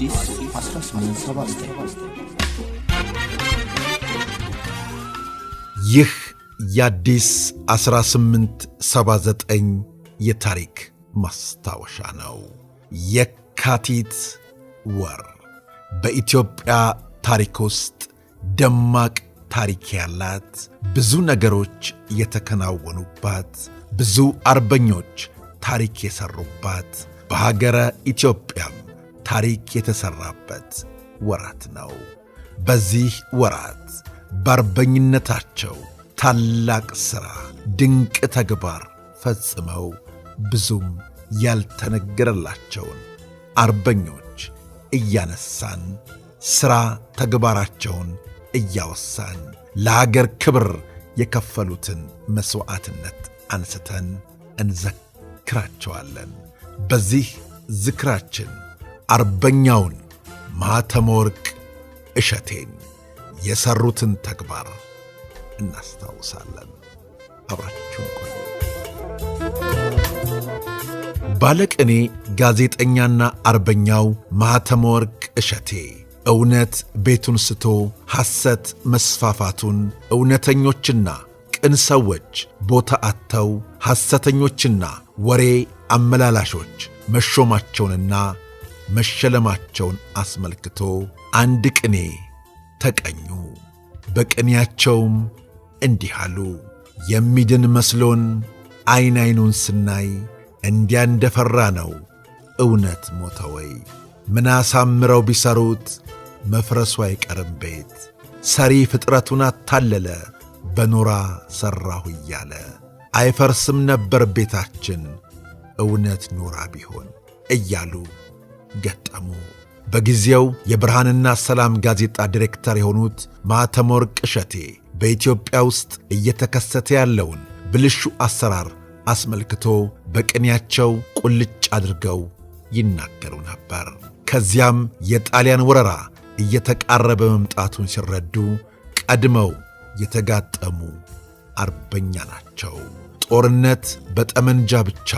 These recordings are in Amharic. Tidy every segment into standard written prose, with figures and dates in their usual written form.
አዲስ 1879። ይህ የአዲስ 1879 የታሪክ ማስታወሻ ነው። የካቲት ወር በኢትዮጵያ ታሪክ ውስጥ ደማቅ ታሪክ ያላት፣ ብዙ ነገሮች የተከናወኑባት፣ ብዙ አርበኞች ታሪክ የሠሩባት፣ በሀገረ ኢትዮጵያም ታሪክ የተሠራበት ወራት ነው። በዚህ ወራት በአርበኝነታቸው ታላቅ ሥራ፣ ድንቅ ተግባር ፈጽመው ብዙም ያልተነገረላቸውን አርበኞች እያነሳን ሥራ ተግባራቸውን እያወሳን ለሀገር ክብር የከፈሉትን መሥዋዕትነት አንስተን እንዘክራቸዋለን። በዚህ ዝክራችን አርበኛውን ማኅተመ ወርቅ እሸቴን የሠሩትን ተግባር እናስታውሳለን። አብራችሁን ቆዩ። ባለቅኔ ጋዜጠኛና አርበኛው ማኅተመ ወርቅ እሸቴ እውነት ቤቱን ስቶ ሐሰት መስፋፋቱን፣ እውነተኞችና ቅን ሰዎች ቦታ አጥተው ሐሰተኞችና ወሬ አመላላሾች መሾማቸውንና መሸለማቸውን አስመልክቶ አንድ ቅኔ ተቀኙ። በቅኔያቸውም እንዲህ አሉ። የሚድን መስሎን ዐይን ዐይኑን ስናይ እንዲያ እንደፈራ ነው እውነት ሞተ ወይ? ምን አሳምረው ቢሠሩት መፍረሱ አይቀርም ቤት። ሰሪ ፍጥረቱን አታለለ በኖራ ሠራሁ እያለ አይፈርስም ነበር ቤታችን እውነት ኖራ ቢሆን እያሉ ገጠሙ። በጊዜው የብርሃንና ሰላም ጋዜጣ ዲሬክተር የሆኑት ማኅተመወርቅ እሸቴ በኢትዮጵያ ውስጥ እየተከሰተ ያለውን ብልሹ አሰራር አስመልክቶ በቅኔያቸው ቁልጭ አድርገው ይናገሩ ነበር። ከዚያም የጣሊያን ወረራ እየተቃረበ መምጣቱን ሲረዱ ቀድመው የተጋጠሙ አርበኛ ናቸው። ጦርነት በጠመንጃ ብቻ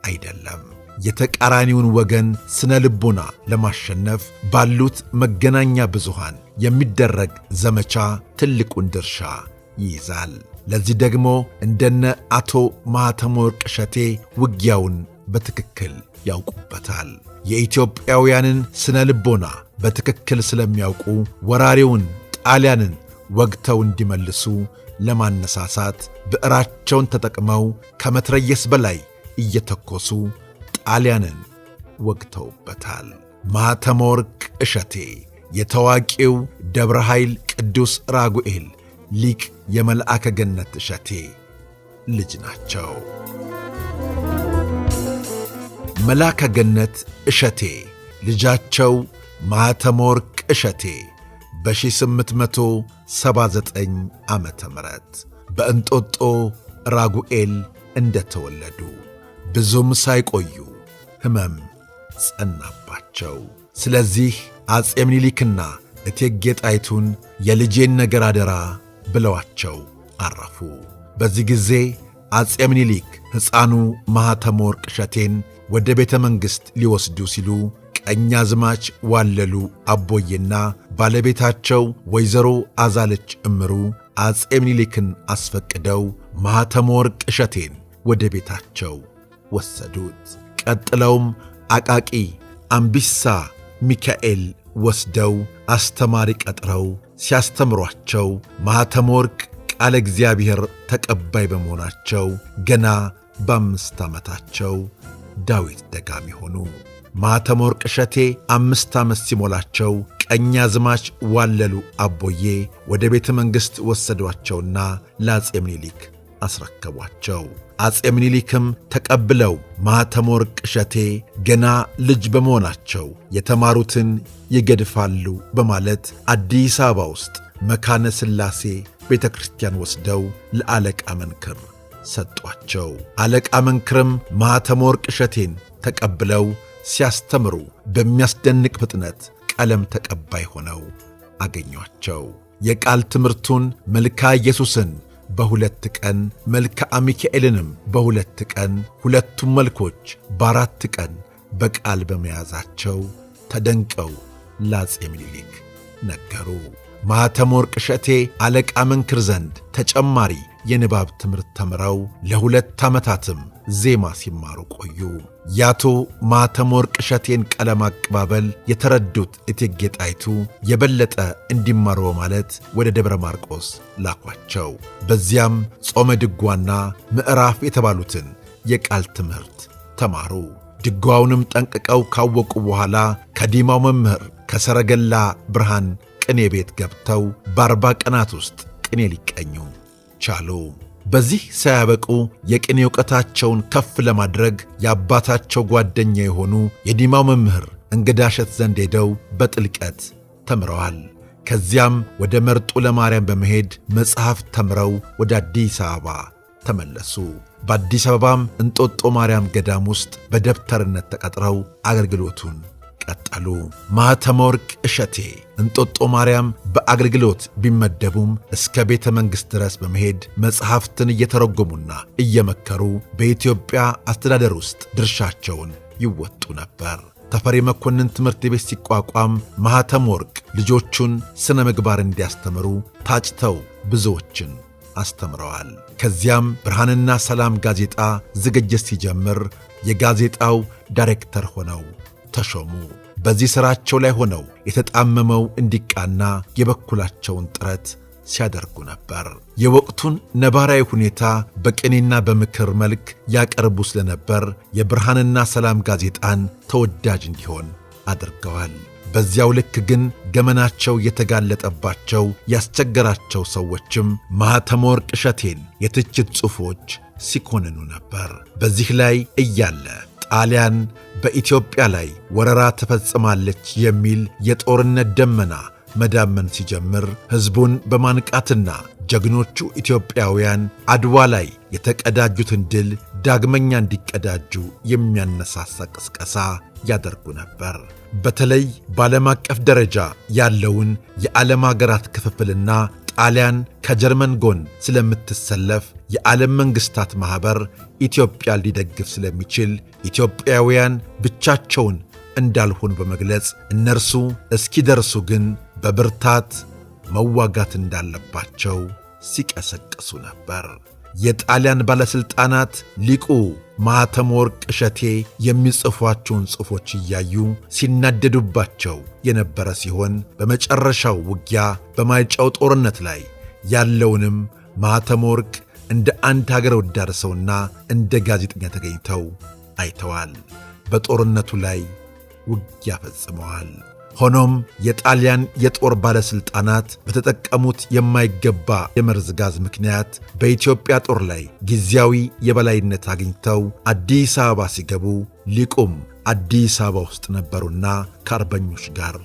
አይደለም። የተቃራኒውን ወገን ስነ ልቦና ለማሸነፍ ባሉት መገናኛ ብዙሃን የሚደረግ ዘመቻ ትልቁን ድርሻ ይይዛል። ለዚህ ደግሞ እንደነ አቶ ማኅተመወርቅ እሸቴ ውጊያውን በትክክል ያውቁበታል። የኢትዮጵያውያንን ስነ ልቦና በትክክል ስለሚያውቁ ወራሪውን ጣሊያንን ወግተው እንዲመልሱ ለማነሳሳት ብዕራቸውን ተጠቅመው ከመትረየስ በላይ እየተኮሱ ጣሊያንን ወግተውበታል። ማኅተመወርቅ እሸቴ የታዋቂው ደብረ ኃይል ቅዱስ ራጉኤል ሊቅ የመልአከ ገነት እሸቴ ልጅ ናቸው። መልአከ ገነት እሸቴ ልጃቸው ማኅተመወርቅ እሸቴ በ1879 ዓመተ ምህረት በእንጦጦ ራጉኤል እንደተወለዱ ብዙም ሳይቆዩ ሕመም ጸናባቸው። ስለዚህ አፄ ምኒልክና እቴጌ ጣይቱን የልጄን ነገር አደራ ብለዋቸው አረፉ። በዚህ ጊዜ አፄ ምኒልክ ሕፃኑ ማኅተመወርቅ እሸቴን ወደ ቤተ መንግሥት ሊወስዱ ሲሉ ቀኛዝማች ዋለሉ አቦዬና ባለቤታቸው ወይዘሮ አዛለች እምሩ አፄ ምኒልክን አስፈቅደው ማኅተመወርቅ እሸቴን ወደ ቤታቸው ወሰዱት። ቀጥለውም አቃቂ አምቢሳ ሚካኤል ወስደው አስተማሪ ቀጥረው ሲያስተምሯቸው ማኅተመወርቅ ቃለ እግዚአብሔር ተቀባይ በመሆናቸው ገና በ5 ዓመታቸው ዳዊት ደጋሚ ሆኑ። ማኅተመወርቅ እሸቴ 5 ዓመት ሲሞላቸው ቀኛዝማች ዋለሉ አቦዬ ወደ ቤተ መንግሥት ወሰዷቸውና ለአፄ ምኒልክ አስረከቧቸው። አፄ ምኒልክም ተቀብለው ማኅተመወርቅ እሸቴ ገና ልጅ በመሆናቸው የተማሩትን ይገድፋሉ በማለት አዲስ አበባ ውስጥ መካነ ሥላሴ ቤተ ክርስቲያን ወስደው ለአለቃ መንክር ሰጧቸው። አለቃ መንክርም ማኅተመወርቅ እሸቴን ተቀብለው ሲያስተምሩ በሚያስደንቅ ፍጥነት ቀለም ተቀባይ ሆነው አገኟቸው። የቃል ትምህርቱን መልካ ኢየሱስን በ2 ቀን፣ መልክዓ ሚካኤልንም በ2 ቀን፣ ሁለቱም መልኮች በ4 ቀን በቃል በመያዛቸው ተደንቀው ለአፄ ምኒልክ ነገሩ። ማኅተመ ወርቅ እሸቴ አለቃ መንክር ዘንድ ተጨማሪ የንባብ ትምህርት ተምረው ለ2 ዓመታትም ዜማ ሲማሩ ቆዩ። የአቶ ማኅተመ ወርቅ እሸቴን ቀለም አቀባበል የተረዱት እቴጌ ጣይቱ የበለጠ እንዲማሩ በማለት ወደ ደብረ ማርቆስ ላኳቸው። በዚያም ጾመ ድጓና ምዕራፍ የተባሉትን የቃል ትምህርት ተማሩ። ድጓውንም ጠንቅቀው ካወቁ በኋላ ከዲማው መምህር ከሰረገላ ብርሃን ቅኔ ቤት ገብተው በ40 ቀናት ውስጥ ቅኔ ሊቀኙ ቻሉ። በዚህ ሳያበቁ የቅኔ ዕውቀታቸውን ከፍ ለማድረግ የአባታቸው ጓደኛ የሆኑ የዲማው መምህር እንግዳሸት ዘንድ ሄደው በጥልቀት ተምረዋል። ከዚያም ወደ መርጡ ለማርያም በመሄድ መጽሐፍ ተምረው ወደ አዲስ አበባ ተመለሱ። በአዲስ አበባም እንጦጦ ማርያም ገዳም ውስጥ በደብተርነት ተቀጥረው አገልግሎቱን ቀጠሉ። ማኅተመ ወርቅ እሸቴ እንጦጦ ማርያም በአገልግሎት ቢመደቡም እስከ ቤተ መንግሥት ድረስ በመሄድ መጽሐፍትን እየተረጎሙና እየመከሩ በኢትዮጵያ አስተዳደር ውስጥ ድርሻቸውን ይወጡ ነበር። ተፈሪ መኮንን ትምህርት ቤት ሲቋቋም ማኅተመ ወርቅ ልጆቹን ስነ ምግባር እንዲያስተምሩ ታጭተው ብዙዎችን አስተምረዋል። ከዚያም ብርሃንና ሰላም ጋዜጣ ዝግጅት ሲጀምር የጋዜጣው ዳይሬክተር ሆነው ተሾሙ። በዚህ ሥራቸው ላይ ሆነው የተጣመመው እንዲቃና የበኩላቸውን ጥረት ሲያደርጉ ነበር። የወቅቱን ነባራዊ ሁኔታ በቅኔና በምክር መልክ ያቀርቡ ስለነበር የብርሃንና ሰላም ጋዜጣን ተወዳጅ እንዲሆን አድርገዋል። በዚያው ልክ ግን ገመናቸው የተጋለጠባቸው ያስቸገራቸው ሰዎችም ማኅተመ ወርቅ እሸቴን የትችት ጽሑፎች ሲኮንኑ ነበር። በዚህ ላይ እያለ ጣሊያን በኢትዮጵያ ላይ ወረራ ትፈጽማለች የሚል የጦርነት ደመና መዳመን ሲጀምር ሕዝቡን በማንቃትና ጀግኖቹ ኢትዮጵያውያን አድዋ ላይ የተቀዳጁትን ድል ዳግመኛ እንዲቀዳጁ የሚያነሳሳ ቅስቀሳ ያደርጉ ነበር። በተለይ በዓለም አቀፍ ደረጃ ያለውን የዓለም አገራት ክፍፍልና ጣሊያን ከጀርመን ጎን ስለምትሰለፍ የዓለም መንግሥታት ማኅበር ኢትዮጵያ ሊደግፍ ስለሚችል ኢትዮጵያውያን ብቻቸውን እንዳልሆኑ በመግለጽ እነርሱ እስኪደርሱ ግን በብርታት መዋጋት እንዳለባቸው ሲቀሰቅሱ ነበር። የጣሊያን ባለሥልጣናት ሊቁ ማኅተመ ወርቅ እሸቴ የሚጽፏቸውን ጽሑፎች እያዩ ሲናደዱባቸው የነበረ ሲሆን በመጨረሻው ውጊያ በማይጨው ጦርነት ላይ ያለውንም ማኅተመ ወርቅ እንደ አንድ ሀገር ወዳድ ሰውና እንደ ጋዜጠኛ ተገኝተው አይተዋል። በጦርነቱ ላይ ውጊያ ፈጽመዋል። ሆኖም የጣሊያን የጦር ባለሥልጣናት በተጠቀሙት የማይገባ የመርዝ ጋዝ ምክንያት በኢትዮጵያ ጦር ላይ ጊዜያዊ የበላይነት አግኝተው አዲስ አበባ ሲገቡ ሊቁም አዲስ አበባ ውስጥ ነበሩና ከአርበኞች ጋር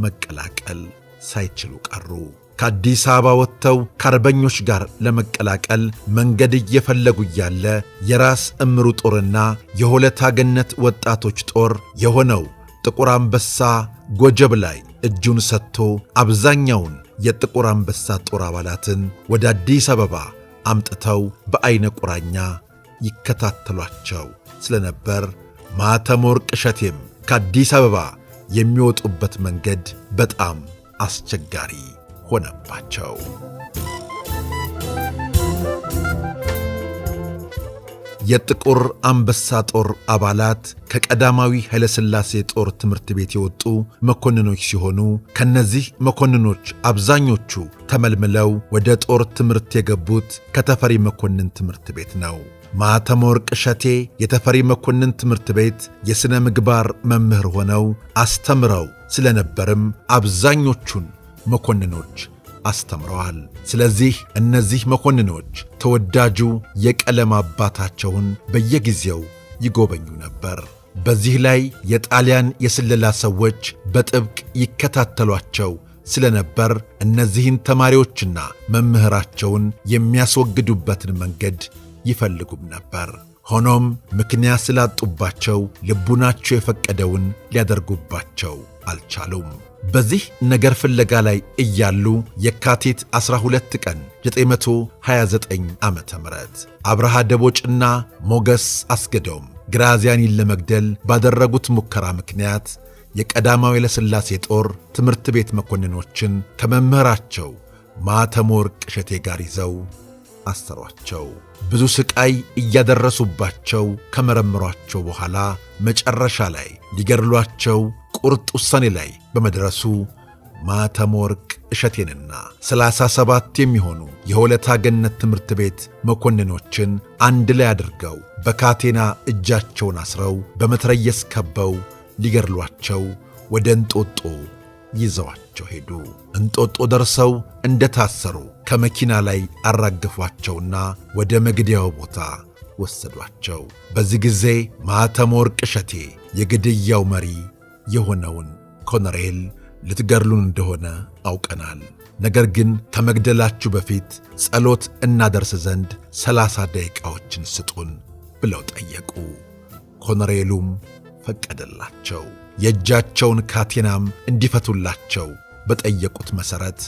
መቀላቀል ሳይችሉ ቀሩ። ከአዲስ አበባ ወጥተው ከአርበኞች ጋር ለመቀላቀል መንገድ እየፈለጉ እያለ የራስ እምሩ ጦርና የሆለታ ገነት ወጣቶች ጦር የሆነው ጥቁር አንበሳ ጎጀብ ላይ እጁን ሰጥቶ አብዛኛውን የጥቁር አንበሳ ጦር አባላትን ወደ አዲስ አበባ አምጥተው በዐይነ ቁራኛ ይከታተሏቸው ስለነበር ማኅተመ ወርቅ እሸቴም ከአዲስ አበባ የሚወጡበት መንገድ በጣም አስቸጋሪ ሆነባቸው። የጥቁር አንበሳ ጦር አባላት ከቀዳማዊ ኃይለሥላሴ ጦር ትምህርት ቤት የወጡ መኮንኖች ሲሆኑ ከነዚህ መኮንኖች አብዛኞቹ ተመልምለው ወደ ጦር ትምህርት የገቡት ከተፈሪ መኮንን ትምህርት ቤት ነው። ማኅተመ ወርቅ እሸቴ የተፈሪ መኮንን ትምህርት ቤት የሥነ ምግባር መምህር ሆነው አስተምረው ስለነበርም አብዛኞቹን መኮንኖች አስተምረዋል። ስለዚህ እነዚህ መኮንኖች ተወዳጁ የቀለም አባታቸውን በየጊዜው ይጎበኙ ነበር። በዚህ ላይ የጣሊያን የስለላ ሰዎች በጥብቅ ይከታተሏቸው ስለነበር እነዚህን ተማሪዎችና መምህራቸውን የሚያስወግዱበትን መንገድ ይፈልጉም ነበር። ሆኖም ምክንያት ስላጡባቸው ልቡናቸው የፈቀደውን ሊያደርጉባቸው አልቻሉም። በዚህ ነገር ፍለጋ ላይ እያሉ የካቲት 12 ቀን 929 ዓመተ ምህረት አብርሃ ደቦጭና ሞገስ አስገዶም ግራዚያኒን ለመግደል ባደረጉት ሙከራ ምክንያት የቀዳማዊ ኃይለሥላሴ ጦር ትምህርት ቤት መኮንኖችን ከመምህራቸው ማኅተመወርቅ እሸቴ ጋር ይዘው አሰሯቸው። ብዙ ሥቃይ እያደረሱባቸው ከመረመሯቸው በኋላ መጨረሻ ላይ ሊገድሏቸው ቁርጥ ውሳኔ ላይ በመድረሱ ማኅተመወርቅ እሸቴንና 37 የሚሆኑ የሆለታ ገነት ትምህርት ቤት መኮንኖችን አንድ ላይ አድርገው በካቴና እጃቸውን አስረው በመትረየስ ከበው ሊገድሏቸው ወደ እንጦጦ ይዘዋቸው ሄዱ። እንጦጦ ደርሰው እንደታሰሩ ከመኪና ላይ አራገፏቸውና ወደ መግደያው ቦታ ወሰዷቸው። በዚህ ጊዜ ማኅተመወርቅ እሸቴ የግድያው መሪ የሆነውን ኮሎኔል ልትገድሉን እንደሆነ አውቀናል፣ ነገር ግን ከመግደላችሁ በፊት ጸሎት እናደርስ ዘንድ 30 ደቂቃዎችን ስጡን ብለው ጠየቁ። ኮሎኔሉም ፈቀደላቸው። የእጃቸውን ካቴናም እንዲፈቱላቸው በጠየቁት መሠረት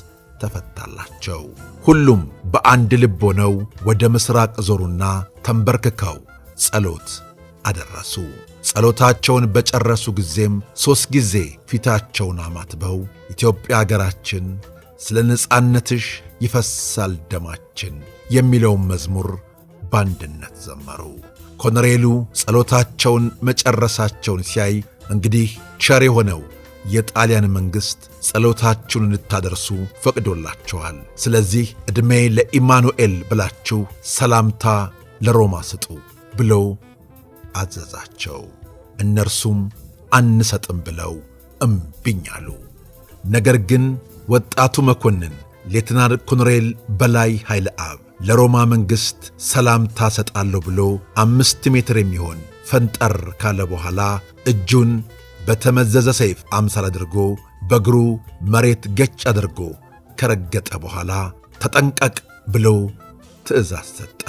ተፈታላቸው። ሁሉም በአንድ ልብ ሆነው ወደ ምሥራቅ ዞሩና ተንበርክከው ጸሎት አደረሱ። ጸሎታቸውን በጨረሱ ጊዜም 3 ጊዜ ፊታቸውን አማትበው ኢትዮጵያ አገራችን ስለ ነጻነትሽ ይፈሳል ደማችን የሚለውን መዝሙር በአንድነት ዘመሩ። ኮሎኔሉ ጸሎታቸውን መጨረሳቸውን ሲያይ እንግዲህ ቸር የሆነው የጣሊያን መንግሥት ጸሎታችሁን እንድታደርሱ ፈቅዶላችኋል። ስለዚህ ዕድሜ ለኢማኑኤል ብላችሁ ሰላምታ ለሮማ ስጡ ብሎ አዘዛቸው። እነርሱም አንሰጥም ብለው እምቢኝ አሉ። ነገር ግን ወጣቱ መኮንን ሌተናል ኮሎኔል በላይ ኃይለ አብ ለሮማ መንግሥት ሰላምታ ሰጣለሁ ብሎ 5 ሜትር የሚሆን ፈንጠር ካለ በኋላ እጁን በተመዘዘ ሰይፍ አምሳል አድርጎ በእግሩ መሬት ገጭ አድርጎ ከረገጠ በኋላ ተጠንቀቅ ብሎ ትእዛዝ ሰጠ።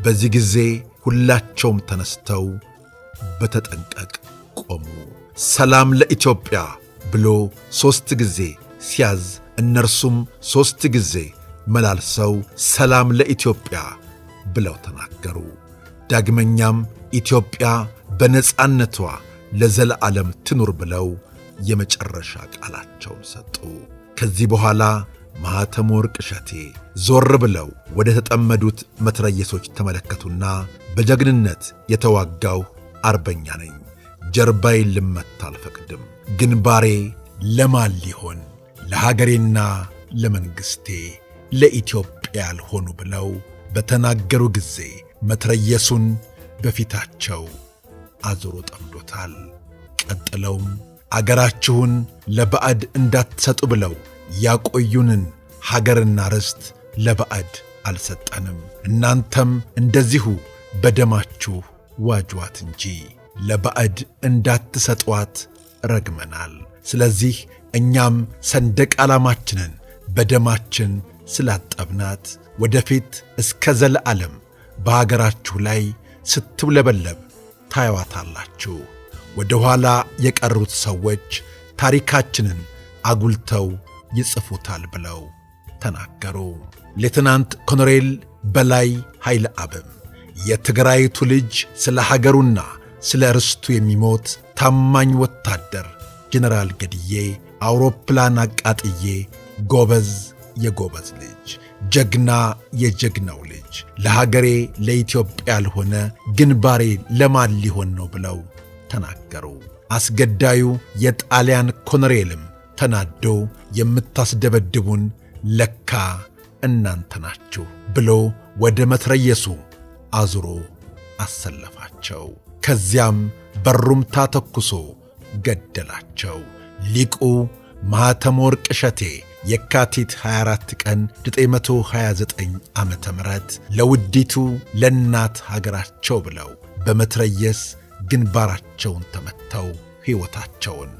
በዚህ ጊዜ ሁላቸውም ተነስተው በተጠንቀቅ ቆሙ። ሰላም ለኢትዮጵያ ብሎ 3 ጊዜ ሲያዝ እነርሱም 3 ጊዜ መላልሰው ሰላም ለኢትዮጵያ ብለው ተናገሩ። ዳግመኛም ኢትዮጵያ በነጻነቷ ለዘላለም ትኑር ብለው የመጨረሻ ቃላቸውን ሰጡ። ከዚህ በኋላ ማኅተመወርቅ እሸቴ ዞር ብለው ወደ ተጠመዱት መትረየሶች ተመለከቱና በጀግንነት የተዋጋው አርበኛ ነኝ፣ ጀርባዬን ልመታ አልፈቅድም፣ ግንባሬ ለማን ሊሆን? ለሀገሬና ለመንግስቴ ለኢትዮጵያ ያልሆኑ ብለው በተናገሩ ጊዜ መትረየሱን በፊታቸው አዙሮ ጠምዶታል። ቀጥለውም አገራችሁን ለባዕድ እንዳትሰጡ ብለው ያቆዩንን ሀገርና ርስት ለባዕድ አልሰጠንም፣ እናንተም እንደዚሁ በደማችሁ ዋጇት እንጂ ለባዕድ እንዳትሰጧት ረግመናል። ስለዚህ እኛም ሰንደቅ ዓላማችንን በደማችን ስላጠብናት ወደፊት እስከ ዘለዓለም በሀገራችሁ ላይ ስትውለበለብ ታዩዋታላችሁ። ወደ ኋላ የቀሩት ሰዎች ታሪካችንን አጉልተው ይጽፉታል ብለው ተናገሩ። ሌተናንት ኮሎኔል በላይ ኃይለ አብም የትግራይቱ ልጅ ስለ ሀገሩና ስለ ርስቱ የሚሞት ታማኝ ወታደር ጀነራል ገድዬ አውሮፕላን አቃጥዬ ጎበዝ የጎበዝ ልጅ ጀግና የጀግናው ልጅ ለሀገሬ ለኢትዮጵያ ያልሆነ ግንባሬ ለማን ሊሆን ነው ብለው ተናገሩ። አስገዳዩ የጣሊያን ኮሎኔልም ተናዶ የምታስደበድቡን ለካ እናንተ ናችሁ ብሎ ወደ መትረየሱ አዙሮ አሰለፋቸው። ከዚያም በሩምታ ተኩሶ ገደላቸው። ሊቁ ማኅተመወርቅ እሸቴ የካቲት 24 ቀን 929 ዓመተ ምህረት ለውዲቱ ለእናት ሀገራቸው ብለው በመትረየስ ግንባራቸውን ተመተው ሕይወታቸውን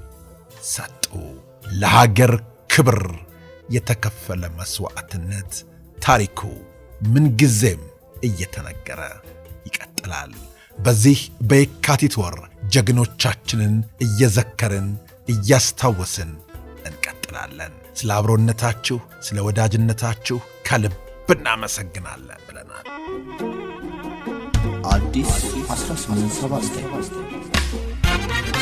ሰጡ። ለሀገር ክብር የተከፈለ መስዋዕትነት ታሪኩ ምንጊዜም እየተነገረ ይቀጥላል። በዚህ በየካቲት ወር ጀግኖቻችንን እየዘከርን እያስታወስን እንቀጥላለን። ስለ አብሮነታችሁ፣ ስለ ወዳጅነታችሁ ከልብ እናመሰግናለን ብለናል። አዲስ 1879።